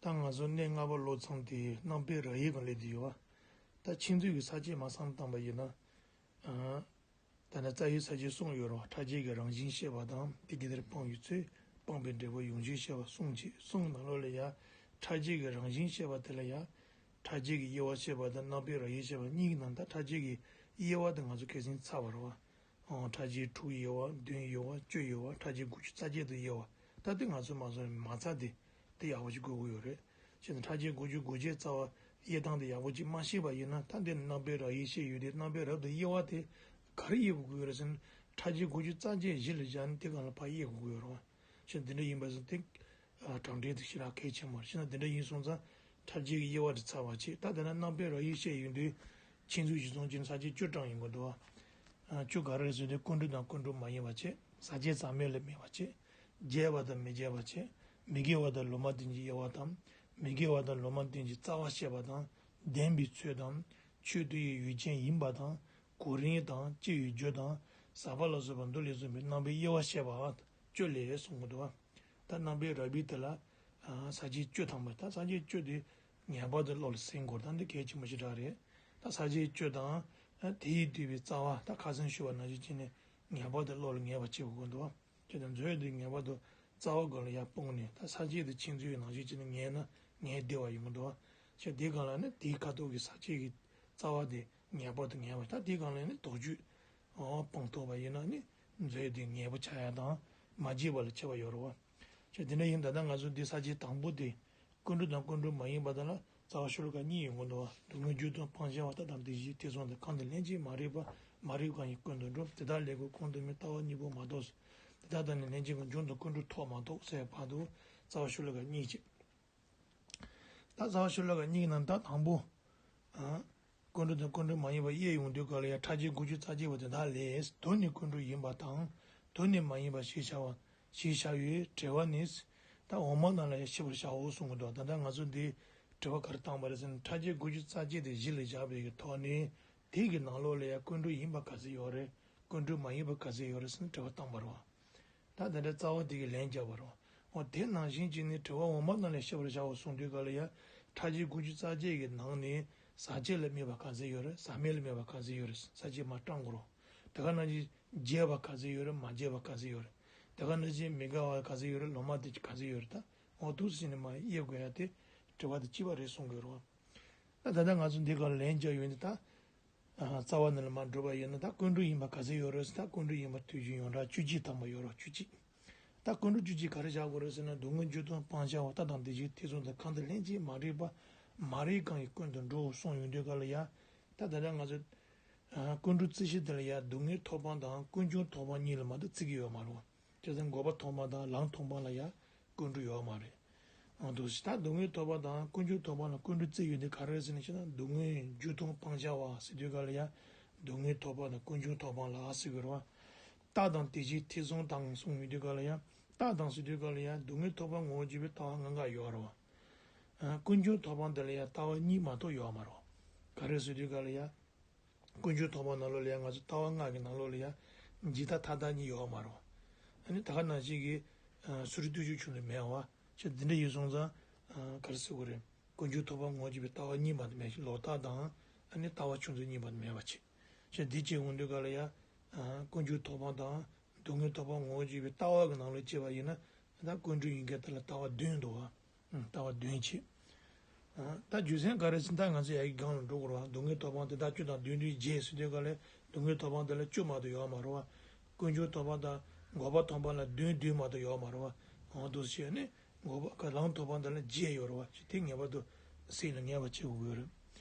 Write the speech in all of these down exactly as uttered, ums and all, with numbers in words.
ད་ང་ཚོ་གནས་ལྔ་པ་བློ་ཚངས་དེ་རྣམ་པའི་རབ་དབྱེ་སྒང་སླེབས་བསྡད་ཡོད་པ། ད་ཕྱིན་ཚུལ་གྱི་ས་བཅད་མར་བསམ་བློ་བཏང་པ་ཡིན་ན། ཨ། ད་ནི་རྩ་བའི་ས་བཅད་གསུམ་ཡོད་རེད་བ། ཕྲ་རྒྱས་ཀྱི་རང་བཞིན་བཤད་པ་དང་། དེ་གི་དེར་སྤངས་པའི་ཚུལ། སྤངས་པའི་འབྲས་བུ་ཡོངས་གཅོད་བཤད་པ་གསུམ་བྱས། གསུམ་ནང་ལོགས་ལ་ཡང་ཕྲ་རྒྱས་ཀྱི་རང་བཞིན་བཤད་པ་དེ་ལ་ཡང་ཕྲ་རྒྱས་ཀྱི་དབྱེ་བ་བཤད་པ་དང་རྣམ་པའི་རབ་དབྱེ་བཤད་པ་གཉིས་ཀྱི་ནང་ད་ཕྲ་རྒྱས་ཀྱི་དབྱེ་བ་དེ་ང་ཚོ་གལ་སྲིད་ཚར་བ་རེད་བ། ཨང་། ཕྲ་རྒྱས་དྲུག་དབྱེ་བ། བདུན་དབྱེ་བ། བཅུ་དབྱེ་བ། ཕྲ་རྒྱས་དགུ་བཅུ་རྩ་བརྒྱད་དུ་དབྱེ་བ། ད་དེ་ང་ཚོ་མ་བཟོ་ནས་མ་ཚར་དེ། དེ་ཡག་པོ་ཞིག་དགོས་ཀྱི་ཡོད་རེད། བྱས་ཙང་ཕྲ་རྒྱས་དགུ་བཅུ་དགུ་བཅུའི་རྩ་བ་དབྱེ་སྟངས་དེ་ཡག་པོ་ཅིག་མ་ཤེས་པ་ཡིན་ན། ད་འདི་རྣམ་པའི་རབ་དབྱེ་བཤད་ཡོད་དེ། རྣམ་པའི་རབ་ཏུ་དབྱེ་བ་དེ་ག་རེ་དབྱེ་དགོས་ཀྱི་ཡོད་རེད་ཟེར་ན། ཕྲ་རྒྱས་དགུ་བཅུ་རྩ་བརྒྱད་གཞི་ལ་བཞག་ནས་དེ་སྒང་ལ་ཕར་དབྱེ་དགོས་ཀྱི་ཡོད་རེད་བ། བྱས་ཙང་འདི་འདྲ་ཡིན་པ་ཙང་དེ། ཨ། དྲང་ཕྲན་དེ་ཞེ་དྲག་གལ་ཆེན་པོ་རེད། བྱས་ཙང་འདི་འདྲ་ཡིན་སོང་ཙང་ཕྲ་རྒྱས་ཀྱི་དབྱེ་བ་དེ་ཚར་བ་བྱས། ད་དེ་ན་རྣམ་པའི་རབ་དབྱེ་བཤད་ཡོང་དུས་ཕྱིན་ཚུལ་གཞི་བཟུང་བྱས་ནས་ས་བཅད་བཅུ་བགྲངས་ཡོང་གི་འདུག་བ། ཨ། བཅུ་ག་རེ་རེད་ཟེར་དུས། ཀུན་འགྲོ་དང་ཀུན་འགྲོ་མ་ཡིན་པ་བྱས། ཟག་བཅས་ཟག་མེད་ལ་དམིགས་པ་བྱས། རྒྱས་པ་དང་མི་རྒྱས་པ་བྱས། མི་དགེ་བ་དང་ལུང་མ་བསྟན་གྱི་དབྱེ་བ་དང་། མི་དགེ་བ་དང་ལུང་མ་བསྟན་གྱི་རྩ་བ་བཤད་པ་དང་། ལྡན་པའི་ཚུལ་དང་། ཆོས་དེ་ཡི་ཡུལ་ཅན་ཡིན་པ་དང་། གོ་རིམ་དང་། སྐྱེ་བའི་རྒྱུ་དང་། ཟག་པ་ལ་སོགས་པ་མདོ་ལས་གསུངས་པའི་རྣམ་པའི་དབྱེ་བ་བཤད་པ་བཅུ་ལས་གསུངས་ཀྱི་འདུག་བ། ད་རྣམ་པའི་རབ་དབྱེ་དེ་ལ། ཨ། ས་བཅད་བཅུ་ཐམ་པ། ད་ས་བཅད་བཅུ་དེ་ངེས་པར་དུ་བློ་ལ་ཟིན་དགོས། ད་འདི་གལ་ཆེན་པོ་ཞེ་དྲག་རེད། ད་ས་བཅད་བཅུ་དང་། ཨ། དེ་ཡིས་བསྡུས་པའི་རྩ་བ། ད་ཁ་སང་ཞུས་པ་ནང་བཞིན་བྱས་ནས་ངེས་པར་དུ་བློ་ལ་ངེས་པ་བྱེད་དགོས་ཀྱི་འདུག་བ། བྱས་ཙང་མཛོད་དེ་ངེས་པར་དུ་རྩ་བ་སྒང་ལ་ཡར་སྤུངས་ནས། ད་ས་བཅད་དེ་ཕྱིན་ཚུལ་ནང་བཞིན་བྱས་ནས་ངེས་ན་ངེས་བདེ་བ་ཡོང་གི་འདུག་བ། བྱས་དེ་སྒང་ལ་ནི་དེའི་ཁ་ཐུག་གི་ས་བཅད་ཀྱི་རྩ་བ་དེ་ངེས་པར་དུ་ངེས་པ། ད་དེའི་སྒང་ལ་ནི་དོགས་གཅོད། ཨོ། སྤང་ཐུབ་པ་ཡིན་ན་ནི་མཛོད་དེ་ངེས་པོ་ཆགས་ཡ་དང་། མ་བརྗེད་པ་ལ་ཁྱད་པར་ཡོད་རེད་བ། བྱས་དེ་འདྲ་ཡིན། ད་ལྟ་ང་ཚོ་འདི་ས་བཅད་དང་པོ་དེ། ཀུན་འགྲོ་དང་ཀུན་འགྲོ་མ་ཡིན་པ་དག་ལ་རྩ་བ་ཤོ་ལོ་ཀ་གཉིས་ཡོང་གི་འདུག་བ། སྡུག་བསྔལ་རྒྱུ་དང་སྤང་བྱ་བ། རྟགས་དང་དེ་བཞིན་ཐེ་ཚོམ་དང་། གང་དེ་ལྷན་ཅིག་མ་རིག་པ། མ་རིག་གང་ཡིན་ཀུན་ཏུ་འགྲོ། དེ་དག་ལས་གོལ་ཀུན་ཏུ་མིན། ལྟ་བ་གཉིས་པོ་མ་རྟོགས་སོ། དེ་དག་དང་ནི་ལྷན་ཅིག་གི་འབྱུང་དང་ཀུན་འགྲོ་ཐོབ་མ་ཐོབ་ཟེར་བར་དུ་རྩ་བ་ཤོ་ལོ་ཀ་གཉིས་བྱས། ད་རྩ་བ་ཤོ་ལོ་ཀ་གཉིས་ཀྱི་ནང་ད་དང་པོ། ཨ། ཀུན་འགྲོ་དང་ཀུན་འགྲོ་མ་ཡིན་པ་དབྱེ་ཡོང་དུས་སྐབས་ལ་ཡང་ཕྲ་རྒྱས་དགུ་བཅུ་རྩ་བརྒྱད་པོ་དེ་དག་ལས། དོན་ནི་ཀུན་འགྲོ་ཡིན་པ་དང་། དོན་ནི་མ་ཡིན་པ་ཞེས་བྱ་བ། ཞེས་བྱ་བའི་དྲི་བ་ནི། ད་འོག་མ་རྣམས་ལ་ཡང་ཤེས་པར་བྱའོ་གསུང་གི་འདུག་ད་ལྟ་ང་ཚོ་འདི་དྲི་བ་ག་རེ་བཏང་པ་རེད་ཟེར་ན། ཕྲ་རྒྱས་དགུ་བཅུ་རྩ་བརྒྱད་དེ་གཞི་ལ་བཞག་པའི་གི་ཐོག་ནས། དེ་གི་ནང་ལོགས་ལ་ཡང་ཀུན་འགྲོ་ཡིན་པ་ག་ཚོད་ཡོད་རེད། ཀུན་འགྲོ་མ་ཡིན་པ་ག་ཚོད་ཡོད་རེད་ཟེར་ནས་དྲི་བ་བཏང་པ་རེད་བ། ད་དེ་འདྲ་རྩ་བ་དེ་གིས་ལན་བརྒྱབ་པ་རེད་བ། འོ་དེ་ནང་བཞིན་བྱས་ནས་དྲི་བ་འོག་མ་རྣམས་ལ་ཤེས་པར་བྱའོ་གསུང་དུས་སྐབས་ལ་ཡང་། ཕྲ་རྒྱས་དགུ་བཅུ་རྩ་བརྒྱད་ཀྱི་ནང་ནས་ཟག་བཅས་ལ་དམིགས་པ་ག་ཚོད་ཡོད་རེད། ཟག་མེད་ལ་དམིགས་པ་ག་ཚོད་ཡོད་རེད། ས་བཅད་མར་བགྲང་དགོས་རེད། དེ་ག་ནང་བཞིན་རྒྱས་པ་ག་ཚོད་ཡོད་རེད། མ་རྒྱས་པ་ག་ཚོད་ཡོད་རེད། དེ་ག་ནང་བཞིན་མི་དགེ་བ་ག་ཚོད་ཡོད་རེད། ལུང་མ་བསྟན་གྱི་ག་ཚོད་ཡོད་རེད། ད་འོ་འདུག་སེ་བྱས་ནས་མར་དབྱེ་དགོས་ཡ་དེ་དྲི་བ་དེ་གཅིག་པ་རེད་གསུང་དགོས་རེད་བ། ད་ད་ལྟ་ང་ཚོ་འདི་ག་ལ་ལན་བརྒྱབ་ཡོད་འདི་ད། ཨ། རྩ་བ་ནས་ལ་མར་འགྲོ་བ་ཡིན་ན། ད་ཀུན་འགྲོ་ཡིན་པ་ག་ཚོད་ཡོད་རེད་ཟེར། ད་ཀུན་འགྲོ་ཡིན་པ་དུས་རྒྱུན་ཡོངས་གྲགས་བཅུ་གཅིག་ཐམ་པ་ཡོད་རེད་བ། བཅུ་གཅིག་ད་ཀུན་འགྲོ་བཅུ་གཅིག་ག་རེ་བཞག་དགོས་རེད་ཟེར་ན། སྡུག་བསྔལ་རྒྱུ་དང་སྤང་བྱ་བ། རྟགས་དང་དེ་བཞིན་ཐེ་ཚོམ་དང་། གང་དེ་ལྷན་ཅིག་མ་རིག་པ། མ་རིག་གང་ཡིན་ཀུན་ཏུ་འགྲོ་གསུངས་ཡོང་དུས་སྐབས་ལ་ཡ། ད་ད་ལྟ་ང་ཚོ། ཨ། ཀུན་འགྲོ་རྩིས་གཞི་དེ་ལ་ཡ་སྡུག་བསྔལ་ཐོབ་དཔང་དང་ཀུན་འབྱུང་ཐོབ་དཔང་གཉིས་ལ་མ་གཏོགས་བརྩི་གི་ཡོད་མ་རེད་བ། བྱས་ཙང་འགོག་པ་ཐོབ་དཔང་དང་ལམ་ཐོབ་དཔང་ལ་ཡ་ཀུན་འགྲོ་ཡོད་མ་རེད། འོ་འདུག་སེ། ད་སྡུག་བསྔལ་ཐོབ་དཔང་དང་ཀུན་འབྱུང་ཐོབ་དཔང་ལ་ཀུན་འགྲོ་བརྩི་ཡོད་འདི་ག་རེ་རེད་ཟེར་ན། བྱས་ན་སྡུག་བསྔལ་རྒྱུ་དང་སྤང་བྱ་བ་ཟེར་དུས་སྐབས་ལ་ཡ། སྡུག་བསྔལ་ཐོབ་དཔང་དང་ཀུན་འབྱུང་ཐོབ་དཔང་ལ་ཟེར་གི་རེད་བ། རྟགས་དང་དེ་བཞིན་ཐེ་ཚོམ་དང་གསུངས་ཡོང་དུས་སྐབས་ལ་ཡ། རྟགས་དང་ཟེར་དུས་སྐབས་ལ་ཡ། སྡུག་བསྔལ་ཐོབ་དཔང་ངོ་བོར་གྱུར་པའི་ལྟ་བ་ལྔ་འགའ་ཡོད་རེད་བ། ཨ། ཀུན་འབྱུང་ཐོབ་དཔང་དེ་ལ་ཡ་ལྟ་བ་གཉིས་མ་གཏོགས་ཡོད་མ་རེད་བ། ག་རེ་ཟེར་དུས་སྐབས་ལ་ཡ། ཀུན་འབྱུང་ཐོབ་དཔང་ནང་ལོགས་ལ་ཡ། ང་ཚོ་ལྟ་བ་ལྔ་གི་ནང་ལོགས་ལ་ཡ། འཇིག་ལྟ་མཐའ་དག་གཉིས་ཡོད་མ་རེད་བ། ཨ་ནི་ད་ག་ནང་བཞིན་གྱི། ཨ། སོ་རིག་བརྟུལ་ཞུགས་ཆུང་དུ་མེད་པ། ཅེས་འདི་འདྲ་ཡིན་སོང་ཙང་། ཨ། ག་རེ་ཟེར་དགོས་རེད། ཀུན་འབྱུང་ཐོབ་དཔང་ངོ་བོར་གྱུར་པའི་ལྟ་བ་གཉིས་མ་གཏོགས་མེད་ཅིང་། ལོག་ལྟ་དང་། ཨ་ནི་ལྟ་བ་ཆུང་ཚད་གཉིས་མ་གཏོགས་མེད་པ་བྱས། ཅེས་འདི་བྱས་ཡོང་དུས་སྐབས་ལ་ཡ། ཨ། ཀུན་འབྱུང་ཐོབ་དཔང་དང་སྡུག་བསྔལ་ཐོབ་དཔང་ངོ་བོར་གྱུར་པའི་ལྟ་བ་གི་ནང་ལ་བྱས་པ་ཡིན་ན། ད་ཀུན་འབྱུང་ཡིན་མཁན་དེ་ལ་ལྟ་བ་བདུན་འདུག་བ། ཨང་། ལྟ་བ་བདུན་བྱས། ཨང་། ད་རྒྱུ་མཚན་ག་རེ་ཟེར་ན། ད་ང་ཚོ་ཡ་གི་སྒང་ལ་འགྲོ་དགོས་རེད་བ། སྡུག་བསྔལ་ཐོབ་དཔང་དེ་དག་བཅུ་དང་བདུན་བདུན་བྱས་ཟེར་དུས་སྐབས་ལ། སྡུག་བསྔལ་ཐོབ་དཔང་དེ་ལ་བཅུ་མ་གཏོགས་ཡོད་མ་རེད་བ། ཀུན་འབྱུང་ཐོབ་དཔང་དང་འགོག་པ་ཐོབ་དཔང་ལ་བདུན་བདུན་མ་གཏོགས་ཡོད་མ་རེད་བ། འོ་འདུག་སེ་བྱས་ནས་འགོག་པ་ག་ལམ་ཐོབ་དཔང་དེ་ལ་བརྒྱད་ཡོད་རེད་བ། ཅེས་དེ་ངེས་པར་དུ་སེམས་ལ་ངེས་པ་བྱེད་དགོས་ཀྱི་ཡོད་རེད།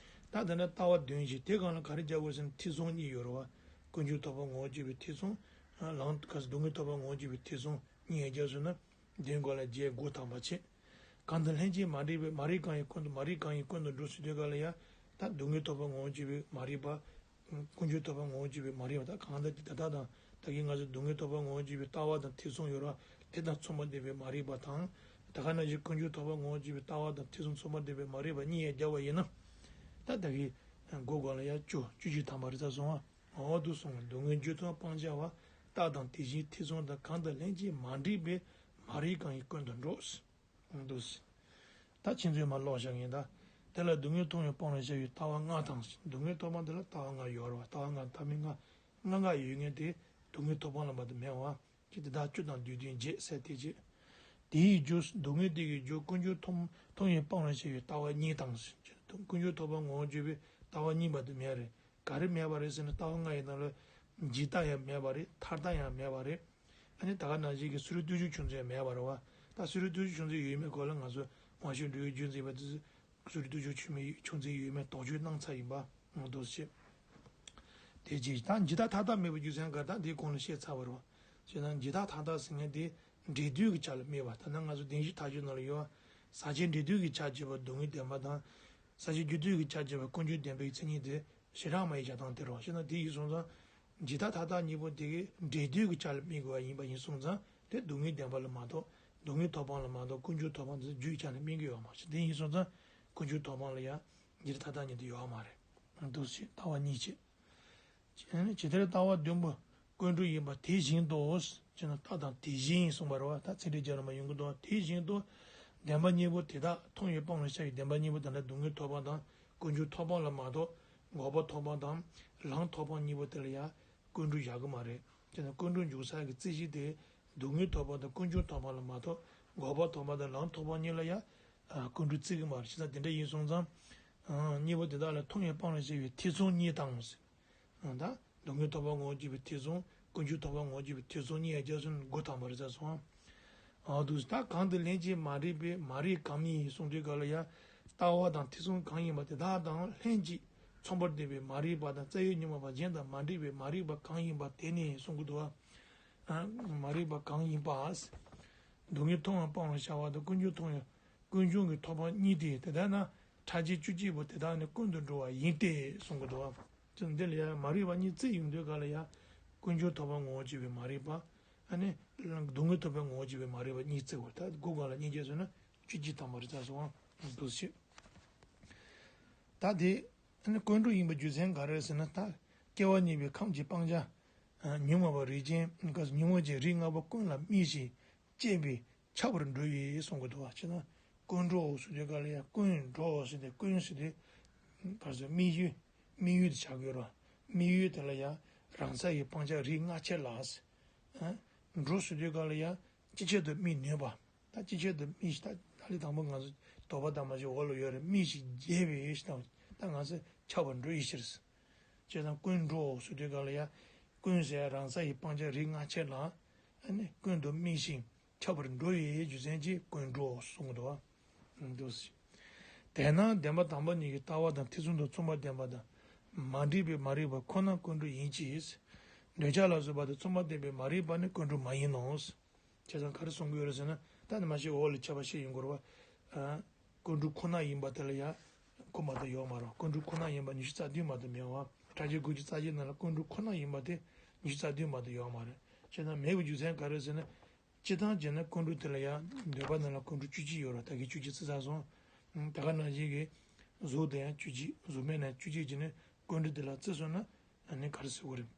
ད་དེ་ནས་ལྟ་བ་བདུན་བྱས། དེ་སྒང་ལ་ག་རེ་རྒྱག་དགོས་ཟེར་ན། ཐེ་ཚོམ་གཉིས་ཡོད་རེད་བ། ཀུན་འབྱུང་ཐོབ་དཔང་ངོ་བོར་གྱུར་པའི་ཐེ་ཚོམ། ཨ། ལམ་ག་ས། སྡུག་བསྔལ་ཐོབ་དཔང་ངོ་བོར་གྱུར་པའི་ཐེ་ཚོམ་གཉིས་ཡར་རྒྱག་སོང་ན། བདུན་སྒང་ལ་བརྒྱད། དགུ་ཐམ་པ་བྱས། གང་དེ་ལྷན་ཅིག་མ་རིག་པའི། མ་རིག་གང་ཡིན་ཀུན་ཏུ། མ་རིག་གང་ཡིན་ཀུན་ཏུ་འགྲོ་ཟེར་དུས་སྐབས་ལ་ཡ། ད་སྡུག་བསྔལ་ཐོབ་དཔང་ངོ་བོར་གྱུར་པའི་མ་རིག་པ། ཀུན་འབྱུང་ཐོབ་དཔང་ངོ་བོར་གྱུར་པའི་མ་རིག་པ། ད་གང་ལྟར་དེ་ད་ལྟ་དང་ད་གིན་ང་ཚོས་སྡུག་བསྔལ་ཐོབ་དཔང་ངོ་བོར་གྱུར་པའི་ལྟ་བ་དང་ཐེ་ཚོམ་ཡོད་རེད་བ། དེ་དང་མཚུངས་པར་ལྡན་པའི་མ་རིག་པ་དང་། ད་ག་ནང་བཞིན་ཀུན་འབྱུང་ཐོབ་དཔང་ངོ་བོར་གྱུར་པའི་ལྟ་བ་དང་ཐེ་ཚོམ་མཚུངས་པར་ལྡན་པའི་མ་རིག་པ་གཉིས་ཡར་རྒྱག་པ་ཡིན་ན། ད་ད་གིན་དགུ་སྒང་ལ་ཡ་བཅུ། བཅུ་གཅིག་ཐམ་པ་རེད་ད་སོང་བ། འོ་འདུག་སོང་བ། སྡུག་བསྔལ་རྒྱུ་དང་སྤང་བྱ་བ། རྟགས་དང་དེ་བཞིན་ཐེ་ཚོམ་དང་། གང་དེ་ལྷན་ཅིག་མ་རིག་པའི། མ་རིག་གང་ཡིན་ཀུན་ཏུ་འགྲོ། འདུག་སེ། ད་ཁྱེད་ཚོས་མར་ཀློག་བཞག་ཡིན་ད། དེ་ལ་སྡུག་བསྔལ་མཐོང་བའི་སྤང་བར་བྱ་བའི་ལྟ་བ་ལྔ་དང་། སྡུག་བསྔལ་མཐོང་སྤང་དེ་ལ་ལྟ་བ་ལྔ་ཡོད་རེད་བ། ལྟ་བ་ལྔ་ལྟ་མིན་ལྔ། ལྔ་ལྔ་ཡོད་མཁན་དེ་སྡུག་བསྔལ་མཐོང་སྤང་ལ་མ་གཏོགས་མེད་བ། ཁྱེད་དེ་དག་བཅུ་དང་བསྡུས་དོན་བརྒྱད་ཟེར་དེ་བྱེད། དེའི་རྒྱུ། སྡུག་བསྔལ་དེ་གི་རྒྱུ་ཀུན་འབྱུང་མཐོང་མཐོང་བའི་སྤང་བར་བྱ་བའི་ལྟ་བ་གཉིས་དང་། ཀུན་འབྱུང་མཐོང་སྤང་ངོ་བོར་གྱུར་པའི་ལྟ་བ་གཉིས་མ་གཏོགས་མེད་རེད། ག་རེ་མེད་པ་རེད་ཟེར་ན་ལྟ་བ་ལྔ་ཡི་ནང་ལ་འཇིག་ལྟ་ཡང་མེད་པ་རེད། ཐར་ལྟ་ཡང་མེད་པ་རེད། ཨ་ནི་ད་ག་ནང་བཞིན་གྱི་སུ་རི་ལྟོས་བཅས་ཆོས་མཚོན་མེད་པ་རེད་བ། ད་སུ་རི་ལྟོས་བཅས་ཆོས་མཚོན་ཡོད་མེད་སྐོར་ལ་ང་ཚོ་དབང་ཕྱུག་འགྲོ་བའི་རྒྱུ་མཛད་པ་དེ་སུ་རི་ལྟོས་བཅས་ཆོས་མེད་ཆོས་མཚོན་ཡོད་མེད་དོགས་གཅོད་གནང་ཚར་ཡིན་པ་ང་ཚོ་ཤེས། དེ་རྗེས་ད་འཇིག་ལྟ་ཐར་ལྟ་མེད་པའི་རྒྱུ་མཚན་ག་ད་འདིའི་གོང་ལ་བཤད་ཚར་བ་རེད་བ། བྱས་ན་འཇིག་ལྟ་ཐར་ལྟ་ཟེར་མཁན་དེ་འབྲས་དུས་ཀྱི་ཆ་ལ་སྨོས་པ། ད་ནང་ང་ཚོ་བདེན་བཞི་ཐག་གཅོད་ནང་ལ་ཡོད་བ། ཟག་བཅས་འབྲས་དུས་ཀྱི་ཆ་བྱས་པ་སྡུག་བསྔལ་བདེན་པ་དང་། ཟག་བཅས་རྒྱུ་དུས་ཀྱི་ཆ་བྱས་པ་ཀུན་འབྱུང་བདེན་པའི་མཚན་ཉིད་དེ་ཞེ་དྲག་མ་ཡི་བྱ་སྟངས་དེ་རེད་བ། བྱས་ན་དེ་ཡིན་སོང་ཙང་། འཇིག་ལྟ་ཐར་ལྟ་གཉིས་པོ་དེ་གའི་འབྲས་དུས་ཀྱི་ཆ་ལ་སྨོས་དགོས་པ་ཡིན་པ་ཡིན་སོང་ཙང་དེ་སྡུག་བསྔལ་བདེན་པ་ལ་མ་གཏོགས་སྡུག་བསྔལ་མཐོང་སྤང་ལ་མ་གཏོགས་ཀུན་འབྱུང་མཐོང་སྤང་དེ་རྒྱུ་ཡི་ཆ་ནས་སྨོས་ཀྱི་ཡོད་མ་རེད། དེ་ཡིན་སོང་ཙང་ཀུན་འབྱུང་མཐོང་སྤང་ལ་ཡང་འཇིག་ལྟ་ཐར་ལྟ་གཉིས་དེ་ཡོད་མ་རེད། འདུག་སེ་ལྟ་བ་གཉིས་བྱེད། ཇི་ལྟར་ལྟ་བ་བདུན་པོ་ཀུན་འགྲོ་ཡིན་པ་དེ་བཞིན་དུ། ཅེ་ན་ལྟ་དང་དེ་བཞིན་གསུངས་པ་རེད་བ། ད་ཚིག་འགྲེལ་རྒྱག་ན་མ་ཡོང་གི་འདུག་དེ་བཞིན་དུ་བདེན་པ་གཉིས་པོ་དེ་དག་མཐོང་བའི་སྤང་ལ་བྱ་བའི་བདེན་པ་གཉིས་པོ་དེ་འདྲ་སྡུག་བསྔལ་མཐོང་སྤང་དང་ཀུན་འབྱུང་མཐོང་སྤང་ལ་མ་གཏོགས་འགོག་པ་མཐོང་སྤང་དང་ལམ་མཐོང་སྤང་གཉིས་པོ་དེ་ལ་ཡང་ཀུན་འགྲོ་བཞག་གི་མ་རེད། ཅེ་ན་ཀུན་འགྲོ་འཇུག་ས་གི་རྩོད་གཞི་དེ་སྡུག་བསྔལ་མཐོང་སྤང་དང་ཀུན་འབྱུང་མཐོང་སྤང་ལ་མ་གཏོགས་འགོག་པ་མཐོང་སྤང་དང་ལམ་མཐོང་སྤང་གཉིས་ལ་ཡང་ཀུན་འགྲོ་བརྩི་གི་མ་རེད། བྱས་ཙང་དེ་འདྲ་ཡིན་སོང་ཙང་། གཉིས་པོ་དེ་དག་ལ་མཐོང་བའི་སྤང་ལ་བྱ་བའི་ཐེ་ཚོམ་གཉིས་དང་། ད་སྡུག་བསྔལ་མཐོང་སྤང་ངོ་བོར་གྱུར་པའི་ཐེ་ཚོམ། ཀུན་འབྱུང་མཐོང་སྤང་ངོ་བོར་གྱུར་པའི་ཐེ་ཚོམ་གཉིས་ཡང་རྒྱ་མཚོ་ནས་འགོ་དང་པོ་རེད་ཟེར་སོང་། འོ་འདུག་ད་གང་དང་ལྷན་ཅིག་མ་རིག་པའི་མ་རིག་གང་མིན་ཡིན་གསུངས་དུས་སྐབས་ལ་ཡང་ལྟ་བ་དང་ཐེ་ཚོམ་གང་ཡིན་པ་དེ་དག་དང་ལྷན་ཅིག་མཚུངས་པར་ལྡན་པའི་མ་རིག་པ་དང་རྩ་བའི་ཉོན་མོངས་པ་གཞན་དང་མ་འདྲེས་པའི་མ་རིག་པ་གང་ཡིན་པ་དེ་ནི་གསུང་གི་འདུག་བ། མ་རིག་པ་གང་ཡིན་པ། སྡུག་བསྔལ་མཐོང་བའི་སྤང་ལ་བྱ་བ་དང་ཀུན་འབྱུང་མཐོང་བའི་ཀུན་འབྱུང་གི་མཐོང་སྤང་གཉིས་ཏེ། དེ་ལྟར་ན་ཕྲ་རྒྱས་བཅུ་གཅིག་པོ་དེ་དག་ནི་ཀུན་ཏུ་འགྲོ་བ་ཡིན་ཏེ་གསུང་གི་འདུག་བ། ཅེས་འདི་ལ་ཡང་མ་རིག་པ་གཉིས་བརྩིས་ཡོང་དུས་ག་ལ་ཡང་ཀུན་འབྱུང་མཐོང་སྤང་ངོ་བོར་གྱུར་པའི་མ་རིག་པ། ཨ་ནི་སྡུག་བསྔལ་མཐོང་སྤང་ངོ་བོར་གྱུར་པའི་མ་རིག་པ་གཉིས་བརྩི་དགོས། ད་སྒོ་གང་ལ་གཉིས་བརྩིས་ཟེར་ན་བཅུ་གཅིག་དང་པོ་རེད་ད་སོང་བ་འདུག་ཞེས། ད་དེ་ཨ་ནི་ཀུན་འགྲོ་ཡིན་པའི་རྒྱུ་མཚན་ག་རེ་ཟེར་ན། ད་སྐྱེ་བ་མྱོས་པའི་ཁམས་ཀྱི་སྤང་བྱ་ཉོན་མོངས་པ་རིགས་ཅན་ག་ཉོན་མོངས་ཅན་རིགས་ལྔ་པོ་ཀུན་ལ་རྨིས་ཤིང་བཅས་པས་ཁྱབ་པར་འགྲོ་བས་གསུང་གི་འདུག་བ། ཅེ་ན་ཀུན་འགྲོ་ཟེར་དུས་ག་ལ་ཡང་ཀུན་འགྲོ་ཟེར་ཏེ་ཀུན་ཟེར་དུས་ག་ཟེར་རྨིས་ཡུལ། རྨིས་ཡུལ་དེ་ཆགས་ཀྱི་ཡོད་རེད་བ། རྨིས་ཡུལ་དེ་ལ་ཡང་རང་ས་ཡི་སྤང་བྱ་རིགས་ལྔ་ཆེ་ལ། འགྲོ་ཟེར་དུས་ག་ལ་ཡང་ཅི་ཆེད་དུ་རྨིས་ནུས་པ། ད་ཅི་ཆེད་དུ་རྨིས་ཤིང་ད་ད་ལི་དང་པོ་ང་ཚོ་དོགས་པ་དང་མ་ཞིག་འོག་ལ་ཡོད་རེད། རྨིས་ཤིང་རྒྱས་པའི་ཡེ་ཤེས་དང་ད་ང་ཚོ་ཁྱབ་པར་འགྲོ་ཡི་ཕྱིར། ཅེས་དང་ཀུན་འགྲོ་ཟེར་དུས་ག་ལ་ཡང་ཀུན་ཟེར་རང་ས་ཡི་སྤང་བྱ་རིགས་ལྔ་ཆེ་ལ། ཨ་ནི་ཀུན་ཏུ་རྨིས་ཤིང་ཁྱབ་པར་འགྲོ་བའི་རྒྱུ་མཚན་གྱིས་ཀུན་འགྲོ་གསུངས་འདུག་བ། འདུག་ཟེར། དེས་ན་བདེན་པ་དང་པོ་གཉིས་ཀྱི་ལྟ་བ་དང་ཐེ་ཚོམ་དང་མཚུངས་པར་ལྡན་པ་དང་མ་འདྲེས་པའི་མ་རིག་པ་ཁོ་ན་ཀུན་འགྲོ་ཡིན་གྱི། འདོད་ཆགས་ལ་སོགས་པ་དང་མཚུངས་པར་ལྡན་པའི་མ་རིག་པ་ནི་ཀུན་འགྲོ་མ་ཡིན་ནོ། བྱས་ཙང་ག་རེ་གསུང་གི་ཡོད་རེད་ཟེར་ན། ད་ནི་མ་ཤེས་འོག་ལ་ཁྱབ་པ་ཤེས་ཡོང་གི་རེད་བ། ཀུན་འགྲོ་ཁོ་ན་ཡིན་པ་དེ་ལ་ཡང་ཁོ་མ་གཏོགས་ཡོད་མ་རེད། ཀུན་འགྲོ་ཁོ་ན་ཡིན་པ་ཉི་ཤུ་རྩ་བདུན་མ་གཏོགས་མེད་བ། ཕྲ་རྒྱས་དགུ་བཅུ་རྩ་བརྒྱད་ནང་ལ་ཀུན་འགྲོ་ཁོ་ན་ཡིན་པ་དེ་ཉི་ཤུ་རྩ་བདུན་མ་གཏོགས་ཡོད་མ་རེད། བྱས་ཙང་མེད་པའི་རྒྱུ་མཚན་ག་རེ་ཟེར་ན། སྤྱིར་བཏང་བྱས་ན་ཀུན་འགྲོ་དེ་ལ་ཡང་འདོད་པ་ནང་ལ་ཀུན་འགྲོ་བཅུ་གཅིག་ཡོད་རེད། ད་གིན་བཅུ་གཅིག་བརྩི་ཚར་སོང་། ད་ག་ནང་བཞིན་གྱི་གཟུགས་དེ་ཡང་བཅུ་གཅིག་གཟུགས་མེད་ནས་བཅུ་གཅིག་བྱས་ནས་ཀུན་འགྲོ་དེ་ལ་བརྩི་སོང་ན་ཨ་ནི་ག་རེ་ཟེར་དགོས་རེད།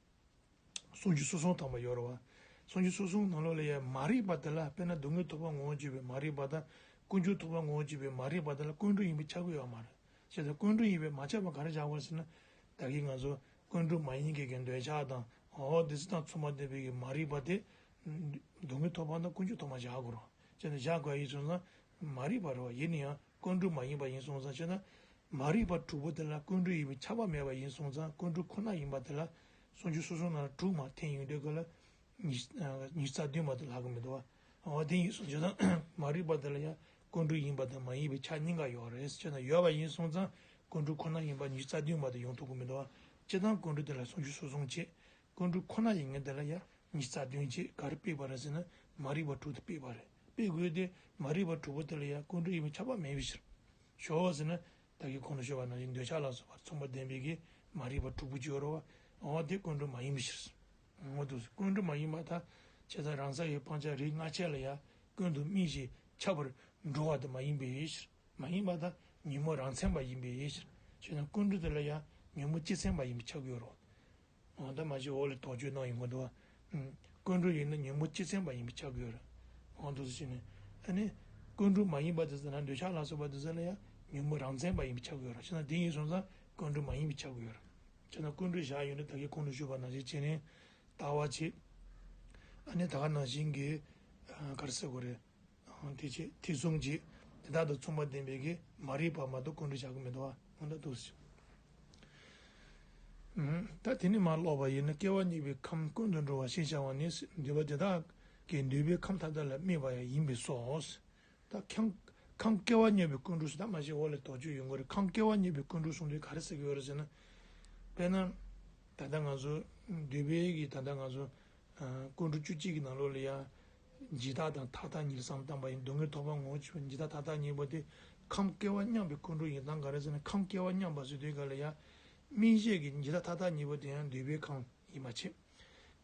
སུམ་ཅུ་སོ་གསུམ་ཐམ་པ་ཡོད་རེད་བ། སུམ་ཅུ་སོ་གསུམ་ནང་ལོགས་ལ་ཡང་མ་རིག་པ་དེ་ལ་དཔེར་ན་སྡུག་བསྔལ་མཐོང་སྤང་ངོ་བོར་གྱུར་པའི་མ་རིག་པ་དང་ཀུན་འབྱུང་མཐོང་སྤང་ངོ་བོར་གྱུར་པའི་མ་རིག་པ་དེ་ལ་ཀུན་འགྲོ་ཡིན་པས་ཁྱབ་ཀྱི་ཡོད་མ་རེད། བྱས་ཙང་ཀུན་འགྲོ་ཡིན་པས་མ་ཁྱབ་པ་ག་རེ་བཞག་དགོས་ཟེར་ན། ད་གིན་ང་ཚོ་ཀུན་འགྲོ་མ་ཡིན་མཁན་གྱི་འདོད་ཆགས་དང་འོ་དེ་ཚོ་དང་མཚུངས་པ་ལྡན་པའི་གི་མ་རིག་པ་དེ་སྡུག་བསྔལ་མཐོང་སྤང་དང་ཀུན་འབྱུང་མཐོང་སྤང་བཞག་དགོས་རེད། བྱས་ཙང་བཞག་དགོས་ཡིན་སོང་ཙང་མ་རིག་པ་རེད་བ། ཡིན་ན་ཡང་ཀུན་འགྲོ་མ་ཡིན་པ་ཡིན་སོང་ཙང་བྱས་ན། མ་རིག་པ་དྲུག་པོ་དེ་ལ་ཀུན་འགྲོ་ཡིན་པས་ཁྱབ་པ་མེད་པ་ཡིན་སོང་ཙང་ཀུན་འགྲོ་ཁོ་ན་ཡིན་པ་དེ་ལ་སུམ་ཅུ་སོ་གསུམ་ནང་ལ་དྲུག་མར་འཐེན་ཡོང་དུས་སྐབས་ལ་ཉི་ཉི་ཤུ་རྩ་བདུན་མ་གཏོགས་ལྷག་གི་མི་འདུག་བ། འོ་དེ་ཡིན་སོང་བྱས་ཙང་མ་རིག་པ་དེ་ལ་ཡང་ཀུན་འགྲོ་ཡིན་པ་དང་མ་ཡིན་པའི་ཆ་གཉིས་ཀ་ཡོད་རེད། བྱས་ཙང་ཡོད་པ་ཡིན་སོང་ཙང་ཀུན་འགྲོ་ཁོ་ན་ཡིན་པ་ཉི་ཤུ་རྩ་བདུན་མ་གཏོགས་ཡོང་ཐུབ་ཀྱི་མི་འདུག་བ། སྤྱིར་བཏང་ཀུན་འགྲོ་དེ་ལ་སུམ་ཅུ་སོ་གསུམ་བྱས། ཀུན་འགྲོ་ཁོ་ན་ཡིན་མཁན་དེ་ལ་ཡང་ཉི་ཤུ་རྩ་བདུན་བྱས་ག་རེ་དཔེ་བ་རེད་ཟེར་ན་མ་རིག་པ་དྲུག་དེ་དཔེ་བ་རེད། དཔེ་དགོས་དེ་མ་རིག་པ་དྲུག་པོ་དེ་ལ་ཡང་ཀུན་འགྲོ་ཡིན་པས་ཁྱབ་པ་མེད་པའི་ཕྱིར། ཞོག་ཟེར་ན་ད་གིན་གོང་དུ་ཞུས་པ་ནང་བཞིན་འདོད་ཆགས་ལ་སོགས་པ་མཚུངས་པ་ལྡན་པའི་གི་མ་རིག་པ་དྲུག་པོ་ཅིག་ཡོད་རེད་བ། འོ་དེ་ཀུན་འགྲོ་མ་ཡིན་པའི་ཕྱིར། འོ་དེ་ཀུན་འགྲོ་མ་ཡིན་པ་ད་བྱས་ཙང་རང་ས་ཡི་སྤང་བྱ་རིགས་ལྔ་ཆ་ལ་ཡང་ཀུན་ཏུ་རྨིས་ཤིང་ཁྱབ་པར་འགྲོ་བ་དེ་མ་ཡིན་པའི་ཕྱིར། མ་ཡིན་པ་དང་ཉོན་མོངས་རང་མཚན་པ་ཡིན་པའི་ཕྱིར། བྱས་ན་ཀུན་འགྲོ་དེ་ལ་ཡང་ཉོན་མོངས་སྤྱི་མཚན་པ་ཡིན་པས་ཁྱབ་ཀྱི་ཡོད་རེད། འོ་ད་མ་གཞི་འོག་ལ་དོགས་གཅོད་གནང་ཡོང་གི་འདུག་བ། ཀུན་འགྲོ་ཡིན་ན་ཉོན་མོངས་སྤྱི་མཚན་པ་ཡིན་པས་ཁྱབ་ཀྱི་ཡོད་རེད། འོ་འདུག་སེ་བྱས་ནས་ཨ་ནི། ཀུན་འགྲོ་མ་ཡིན་པ་དེ་ཚོ་ན་འདོད་ཆགས་ལ་སོགས་པ་དེ་ཚོ་ལ་ཡང་ཉོན་མོངས་རང་མཚན་པ་ཡིན་པ་ཆགས་ཀྱི་ཡོད་རེད། བྱས་ན་དེ་ཡིན་སོང་ཙང་ཀུན་འགྲོ་མ་ཡིན་པ་ཆགས་ཀྱི་ཡོད་རེད། བྱས་ན་ཀུན་འགྲོ་བཞག་ཡོད་ན་ད་གིན་གོང་དུ་ཞུས་པ་ནང་བཞིན་བྱས་ནས་ལྟ་བ་བྱེད། ཨ་ནི་ད་ག་ནང་བཞིན་གྱི་ག་རེ་ཟེར་དགོས་རེད། དེ་བྱེད་ཐེ་ཚོམ་བྱེད། དེ་དག་དང་མཚུངས་པ་ལྡན་པའི་གི་མ་རིག་པ་མ་གཏོགས་ཀུན་འགྲོ་བཞག་གི་མི་འདུག་བ། འོ་ན་འདུག་ཟེར། ད་དེ་ནི་མ་ཀློག་པ་ཡིན་ན་སྐྱེ་བ་མྱོང་བའི་ཁམས་ཀུན་ཏུ་འགྲོ་བ་ཞེས་བྱ་བ་ནི་འདོད་པ་དེ་དག་གི་འདོད་པའི་ཁམས་མཐའ་དག་ལ་དམིགས་པ་ཡང་ཡིན་པས་སོ། ད་ཁམས་ཁམས་སྐྱེ་བ་མྱོང་བའི་ཀུན་འགྲོ་ཟེར། ད་མ་གཞི་འོག་ལ་དོགས་གཅོད་ཡོང་གི་རེད། ཁམས་སྐྱེ་བ་མྱོང་བའི་ཀུན་འགྲོ་གསུངས་དུས་ག་རེ་ཟེར་གྱི་ཡོད་རེད་ཟེར་ན། དཔེར་ན། ད་ལྟ་ང་ཚོ་འདོད་པའི་གི་ད་ལྟ་ང་ཚོ་ཀུན་འགྲོ་བཅུ་གཅིག་གི་ནང་ལོགས་ལ་ཡང་། འཇིག་ལྟ་དང་མཐའ་དག་གཉིས་ལ་བསམ་བློ་བཏང་པ་ཡིན། སྡུག་བསྔལ་ཐོབ་པ་ངོ་བོ་ཆོས་འཇིག་ལྟ་མཐའ་དག་གཉིས་པོ་དེ་ཁམས་སྐྱེ་བ་མྱོང་བའི་ཀུན་འགྲོ་ཡིན་སྟངས་ག་རེ་ཟེར་ན། ཁམས་སྐྱེ་བ་མྱོང་བ་ཟེར་དུས་ག་ལ་ཡང་། སྨིན་བྱེད་ཀྱི་འཇིག་ལྟ་མཐའ་དག་གཉིས་པོ་དེ་ཡང་འདོད་པའི་ཁམས་ཡིན་པ་བྱེད།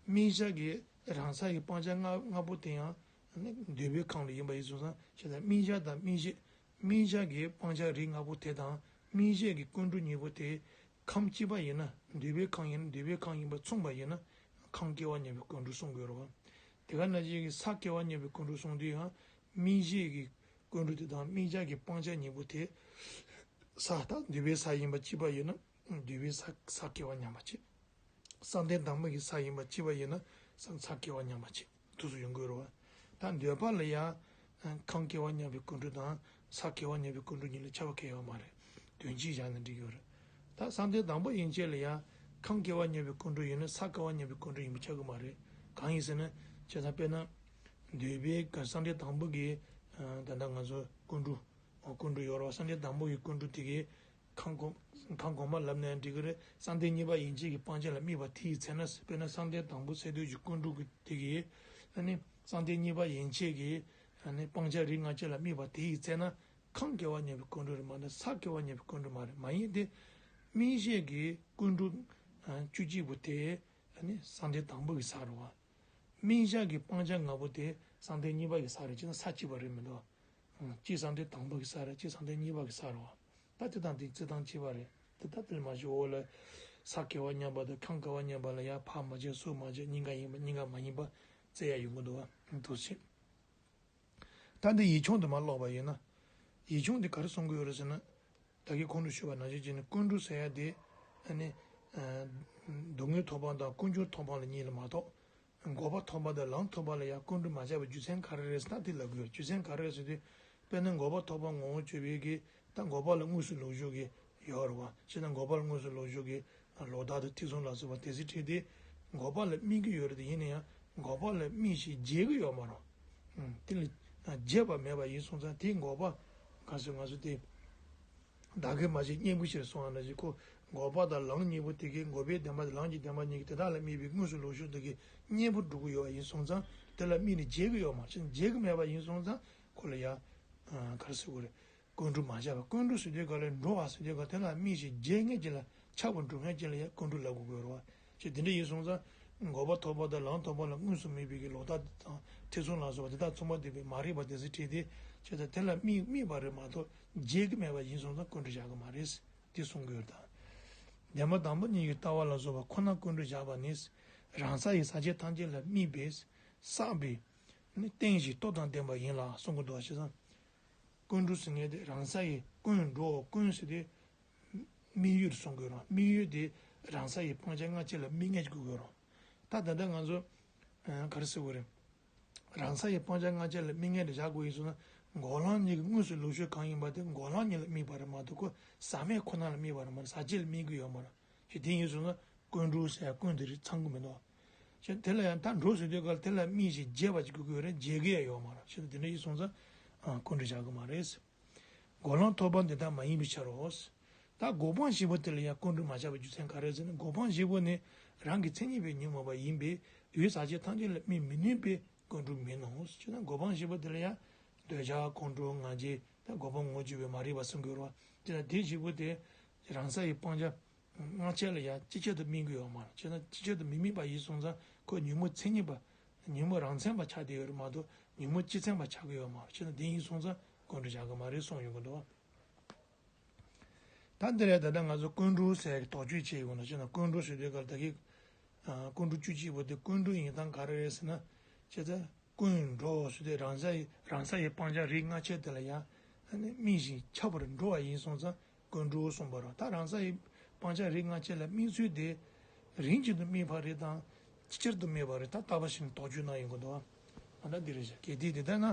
སྨིན་བྱ་གི་རང་ས་ཡི་སྤང་བྱ་ལྔ་ལྔ་པོ་དེ་ཡང་ནི་འདོད་པའི་ཁམས་ལ་ཡིན་པ་ཡིན་སོང་ཙང་། བྱས་ཙང་སྨིན་བྱ་དང་སྨིན་བྱེད། སྨིན་བྱ་གི་སྤང་བྱ་རིགས་ལྔ་པོ་དེ་དང་སྨིན་བྱེད་ཀྱི་ཀུན་འགྲོ་གཉིས་པོ་དེ་ཁམས་གཅིག་པ་ཡིན་ན། འདོད་པའི་ཁམས་ཡིན་ན། འདོད་པའི་ཁམས་ཡིན་པ་མཚུངས་པ་ཡིན་ན། ཁམས་སྐྱེ་བ་མྱོང་བའི་ཀུན་འགྲོ་གསུང་དགོས་རེད་བ། དེ་ག་ནང་བཞིན་གྱི་ས་སྐྱེ་བ་མྱོང་བའི་ཀུན་འགྲོ་གསུང་དུས་ཡང་སྨིན་བྱེད་ཀྱི་ཀུན་འགྲོ་དེ་དང་སྨིན་བྱ་གི་སྤང་བྱ་གཉིས་པོ་དེ། ས་དང་འདོད་པའི་ས་ཡིན་པ་གཅིག་པ་ཡིན་ན། འདོད་པའི་ས་ས་སྐྱེ་བ་མྱོང་བ་བྱེད། བསམ་གཏན་དང་པོ་གི་ས་ཡིན་པ་གཅིག་པ་ཡིན་ན་བསམ་ས་སྐྱེ་བ་མྱོང་བ་བྱེད། དུས་སུ་ཡོང་དགོས་རེད་བ། ད་འདོད་པ་ལ་ཡང་ཁམས་སྐྱེ་བ་མྱོང་བའི་ཀུན་འགྲོ་དང་ས་སྐྱེ་བ་མྱོང་བའི་ཀུན་འགྲོ་གཉིས་ལ་ཁྱད་པར་གང་ཡང་ཡོད་མ་རེད། དོན་གཅིག་བཞག་ན་འགྲིག་གི་ཡོད་རེད། ད་བསམ་གཏན་དང་པོ་ཡན་ཆད་ལ་ཡང་ཁམས་སྐྱེ་བ་མྱོང་བའི་ཀུན་འགྲོ་ཡིན་ན་ས་སྐྱེ་བ་མྱོང་བའི་ཀུན་འགྲོ་ཡིན་པ་ཆགས་ཀྱི་མ་རེད། གང་ཡིན་ཟེར་ན། བྱས་ཙང་དཔེར་ན། འདོད་པའི་ག་བསམ་གཏན་དང་པོ་གི་ད་ལྟ་ང་ཚོ་ཀུན་འགྲོ། ཀུན་འགྲོ་ཡོད་རེད་བ། བསམ་གཏན་དང་པོ་གི་ཀུན་འགྲོ་དེ་གི་ཁམས་གོང་ཁམས་གོང་མ་ལབ་ན་ཡང་འགྲིག་གི་རེད། བསམ་གཏན་གཉིས་པ་ཡན་ཆད་ཀྱི་སྤང་བྱ་ལ་དམིགས་པ་དེ་ཡི་ཚེ་ན། དཔེར་ན་བསམ་གཏན་དང་པོ་ཟེར་དུས་ཀྱི་ཀུན་འགྲོ་གི་དེ་གི། ཨ་ནི་བསམ་གཏན་གཉིས་པ་ཡན་ཆད་ཀྱི་ཨ་ནི་སྤང་བྱ་རིགས་ལྔ་ཆ་ལ་དམིགས་པ་དེ་ཡི་ཚེ་ན་ཁམས་སྐྱེ་བ་མྱོང་བའི་ཀུན་འགྲོ་རེད་མ་གཏོགས་ས་སྐྱེ་བ་མྱོང་བའི་ཀུན་འགྲོ་མ་རེད། མ་ཡིན་ཏེ། སྨིན་བྱེད་ཀྱི་ཀུན་འགྲོ་བཅུ་གཅིག་པོ་དེ་ཨ་ནི་བསམ་གཏན་དང་པོ་གི་ས་རེད་བ། སྨིན་བྱ་གི་སྤང་བྱ་ལྔ་པོ་དེ་བསམ་གཏན་གཉིས་པ་གི་ས་རེད། བྱས་ན་ས་གཅིག་པ་རེད་མི་འདུག་གཅིག་བསམ་གཏན་དང་པོ་གི་ས་རེད། གཅིག་བསམ་གཏན་གཉིས་པ་གི་ས་རེད་བ། ད་དེ་དང་དེ་རྩི་སྟངས་གཅིག་པ་རེད། དེ་ད་དེ་ལ་མ་ཞུ་འོག་ལ་ས་སྐྱེ་བ་མྱོང་བ་དང་ཁམས་སྐྱེ་བ་མྱོང་བ་ལ་ཡང་ཕར་མ་བྱས་ཚུར་མ་བྱས། གཉིས་ཀ་ཡིན་པ་གཉིས་ཀ་མ་ཡིན་པ་བཙལ་ཡ་ཡོང་གི་འདུག་བ། འདུག་ཕྱིན། ད་འདི་ཡིག་ཆུང་དེ་མར་ཀློག་པ་ཡིན་ན། ཡིག་ཆུང་དེ་ག་རེ་གསུང་གི་ཡོད་རེད་ཟེར་ན། ད་གིན་གོང་དུ་ཞུས་པ་ནང་བཞིན་བྱས་ནས་ཀུན་འགྲོ་ཟེར་ཡ་དེ། ཨ་ནི། སྡུག་བསྔལ་ཐོབ་པ་དང་ཀུན་འབྱུང་ཐོབ་པ་ལ་གཉིས་ལ་མ་གཏོགས། འགོག་པ་ཐོབ་པ་དང་ལམ་ཐོབ་པ་ལ་ཡང་ཀུན་འགྲོ་མ་བྱས་པའི་རྒྱུ་མཚན་ག་རེ་རེད་ཟེར་ན། དེ་ལབ་དགོས། རྒྱུ་མཚན་ག་རེ་རེད་ཟེར་དུས། དཔེར་ན་འགོག་པ་ཐོབ་པ་ངོ་བོ་ཆོད་པའི་གི་ད་འགོག་པ་ལ་དངོས་སུ་ལོག་ཞུགས་ཀྱི་ཡོད་རེད་བ། བྱས་ན་འགོག་པ་ལ་དངོས་སུ་ལོག་ཞུགས་ཀྱི་ལོག་ལྟ་དང་ཐེ་ཚོམ་ལ་སོགས་པ་དེ་ཚོའི་གྲས་དེ་འགོག་པ་ལ་དམིགས་ཀྱི་ཡོད་རེད་དེ། ཡིན་ན་ཡང་འགོག་པ་ལ་དམིགས་ཤིང་འབྱེད་ཀྱི་ཡོད་མ་རེད། དེ་ལ་འབྱེད་པ་མེད་པ་ཡིན་སོང་ཙང་དེ་འགོག་པ་ག་ཚོད་ང་ཚོ་དེ། བདག་གིར་མ་བྱས་གཉེན་པོ་ཕྱིར་སོང་བ་ནང་བཞིན། ཁོ་འགོག་པ་དང་ལམ་གཉིས་པོ་དེ་གའི་འགོག་པའི་བདེན་པ་དང་ལམ་གྱི་བདེན་པ་གཉིས་ཀྱི་དེ་དག་ལ་དམིགས་པའི་དངོས་སུ་ལོག་ཞུགས་དེ་གའི་གཉེན་པོ་སྒྲུབ་ཀྱི་ཡོད་པ་ཡིན་སོང་ཙང་དེ་ལ་དམིགས་ནས་འབྱེད་ཀྱི་ཡོད་མ་རེད། འབྱེད་ཀྱི་མེད་པ་ཡིན་སོང་ཙང་ཁོ་ལ་ཡང་ག་རེ་ཟེར་དགོས་རེད། ཀུན་འགྲོ་མ་བྱས་པ། ཀུན་འགྲོ་ཟེར་དུས་ག་ལ་འགྲོ་བ་ཟེར་དུས་ག་དེ་ལ་དམིགས་ཤིང་འབྱེད་མཁན་ཅིག་ལ་ཆགས་པར་འགྲོ་མཁན་ཅིག་ལ་ཡང་ཀུན་འགྲོ་ལབ་དགོས་ཀྱི་ཡོད་རེད་བ། ཅེས་དེ་འདྲ་ཡིན་སོང་ཙང་། འགོག་པ་ཐོབ་པ་དང་ལམ་ཐོབ་པ་ལ་དངོས་སུ་དམིགས་པའི་གི་ལོག་ལྟ་དང་ཐེ་ཚོམ་ལ་སོགས་པ་དེ་དག་མཚུངས་པ་ལྡན་པའི་མ་རིག་པ་དེ་ཚོའི་གྲས་དེ། ཅེས་དང་དེ་ལ་དམིགས་དམིགས་པ་རེད་མ་གཏོགས་འབྱེད་ཀྱི་མེད་པ་ཡིན་སོང་ཙང་ཀུན་འགྲོ་བཞག་གི་མ་རེད། དེ་གསུང་གི་ཡོད་དང་། བདེན་པ་དང་པོ་ཉིད་ཀྱི་ལྟ་བ་ལ་སོགས་པ་ཁོ་ན་ཀུན་འགྲོ་བཞག་པ་ནི། རང་ས་ཡི་ས་བཅད་ཐམས་ཅད་ལ་དམིགས་པས་བསགས་པའི་ནི་རྟེན་གཞི་སྟོབས་དང་ལྡན་པ་ཡིན་ལ་གསུང་གི་འདུག་བ། བྱས་ཙང་། ཀུན་འགྲོ་ཟེར་མཁན་དེ་རང་ས་ཡི་ཀུན་འགྲོ་ཀུན་ཟེར་དེ། དམིགས་ཡུལ་གསུང་དགོས་རུང་དམིགས་ཡུལ་དེ་རང་ས་ཡི་སྤང་བྱ་སྔ་ཕྱི་ལ་དམིགས་ངེས་ཀྱི་དགོས་རུང་། ད་ད་ལྟ་ང་ཚོ་ག་རེ་ཟེར་དགོས་རེད། རང་ས་ཡི་སྤང་བྱ་སྔ་ཕྱི་ལ་དམིགས་ངེས་དེ་བཞག་དགོས་ཡིན་སོང་ན། འགོག་ལམ་གཉིས་ཀྱི་དངོས་སུ་ལོག་ཕྱོགས་གང་ཡིན་པ་དེ་འགོག་ལམ་གཉིས་ལ་དམིགས་པ་རེད་མ་གཏོགས་ཁོ་ཟག་མེད་ཁོ་ན་ལ་དམིགས་པ་རེད་མ་རེད། ཟག་བཅས་ལ་དམིགས་ཀྱི་ཡོད་མ་རེད། ཞེས་དེ་ཡིན་སོང་ན་ཀུན་འགྲོ་ཟེར་ཡ་ཀུན་དེ་རིགས་ཚང་གི་མི་འདུག་ཞེས་དེ་ལ་ཡང་ད་འགྲོ་ཟེར་དུས་ག་ལ་དེ་ལ་དམིགས་ཤིང་འབྱེད་པ་ཅིག་དགོས་ཀྱི་ཡོད་རེད། འབྱེད་ཀྱི་ཡང་ཡོད་མ་རེད། ཞེས་དེ་འདྲ་ཡིན་སོང་ཙང་ཀུན་འགྲོ་བཞག་གི་མ་རེད། འགོག་ལམ་ཐོབ་པ་འདི་དག་མ་ཡིན་པའི་ཕྱིར་རོ། ད་འགོག་སྤང་བཞི་པོ་དེ་ལ་ཡང་ཀུན་འགྲོ་མ་བཞག་པའི་རྒྱུ་མཚན་ག་རེ་ཟེར་ན། འགོག་སྤང་བཞི་པོ་ནི་རང་གི་མཚན་ཉིད་པའི་ཉོན་མོངས་པ་ཡིན་པས་ཡུལ་ཟག་བཅས་ཐམས་ཅད་ལ་དམིགས་མི་ནུས་པས་ཀུན་འགྲོ་མིན་ནོ། ཅེ་ན་འགོག་སྤང་བཞི་པོ་དེ་ལ་ཡང་འདོད་ཆགས་ཁོང་ཁྲོ་ང་རྒྱལ་ད་འགོག་པ་ངོ་བཅུ་པའི་མ་རིག་པ་གསུང་གི་ཡོད་རེད་བ། ཅེ་ན་དེ་བཞི་པོ་དེ་རང་ས་ཡི་སྤང་བྱ་སྔ་ཕྱི་ལ་ཡང་ཅི་ཕྱིར་དུ་དམིགས་ཀྱི་ཡོད་མ་རེད། ཅེ་ན་ཅི་ཕྱིར་དུ་མི་དམིགས་པ་ཡིན་སོང་ཙང་ཁོ་ཉོན་མོངས་མཚན་ཉིད་པ། ཉོན་མོངས་རང་མཚན་པ་ཆགས་བསྡད་ཡོད་རེད་མ་གཏོགས་ཉོན་མོངས་སྤྱི་མཚན་པ་ཆགས་ཀྱི་ཡོད་མ་རེད། བྱས་ན་དེ་ཡིན་སོང་ཙང་ཀུན་འགྲོ་བཞག་གི་མ་རེད་གསུངས་ཡོང་གི་འདུག་ད་འདི་རེད། ད་ལྟ་ང་ཚོ་ཀུན་འགྲོ་ཟེར་གི་དོགས་གཅོད་བྱེད་ཡོང་ན། བྱས་ན་ཀུན་འགྲོ་ཟེར་དུས་ག་ལ་ད་གི་ཀུན་འགྲོ་བཅུ་གཅིག་པོ་དེ་ཀུན་འགྲོ་ཡིན་སྟངས་ག་རེ་རེད་ཟེར་ན། བྱས་ཙང་ ཀུན་འགྲོ་ཟེར་དུས་རང་ས་ཡི་རང་ས་ཡི་སྤང་བྱ་རིགས་ལྔ་ཆ་དེ་ལ་ཡང་སྨིན་ཞིང་ཁྱབ་པར་འགྲོ་བ་ཡིན་སོང་ཙང་ཀུན་འགྲོ་གསུངས་པ་རེད། ད་རང་ས་ཡི་སྤང་བྱ་རིགས་ལྔ་ཆ་ལ་སྨིན་ཚུལ་དེ་རིམ་གྱིས་དུ་སྨིན་པ་རེད་དམ་ཅིག་ཅར་དུ་སྨིན་པ་རེད། ད་བརྟག་པ་ཞིག་དོགས་གཅོད་གནང་ཡོང་གི་འདུག་ཨ་ད་འདི་རེད་ཤག་གལ་ཏེ་དེ་ལྟ་ན་